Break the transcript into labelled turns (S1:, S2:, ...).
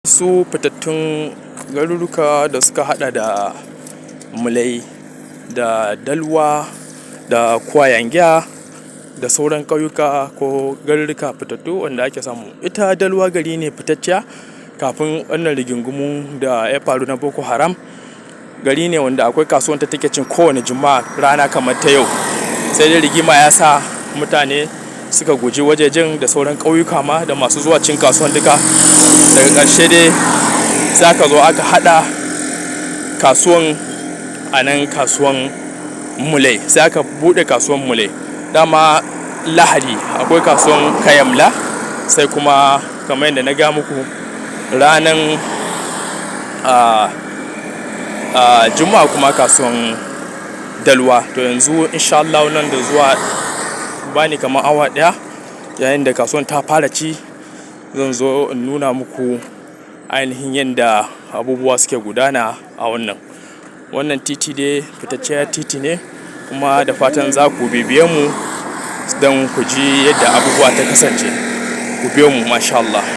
S1: Su fitattun garuruka da suka hada da Mulai da Dalwa da Kwayangya da sauran ƙauyuka ko garuruka fitattu wanda ake samu. Ita Dalwa gari ne fitacciya kafin wannan rigingimu da ya faru na Boko Haram. Gari ne wanda akwai kasuwan ta take cin kowane Juma'a rana kamar ta yau. Sai dai rigima ya sa mutane suka guji wajejen da sauran ƙauyuka ma da masu zuwa cin kasuwan duka. Daga ƙarshe dai sai aka zo aka haɗa kasuwan a nan kasuwan Mulai. Sai aka buɗe kasuwan Mulai. Dama Lahadi akwai kasuwan Kayamla, sai kuma kamar yadda na gaya muku ranan, Juma'a kuma kasuwan Dalwa. To yanzu in sha Allah nan da zuwa bani kamar awa ɗaya yayin da kasuwan ta fara ci, zan zo in nuna muku ainihin yadda abubuwa suke gudana a wannan. Wannan titi dai fitacciyar titi ne, kuma da fatan za ku bibiye mu don ku ji yadda abubuwa ta kasance. Ku biyo mu, masha Allah.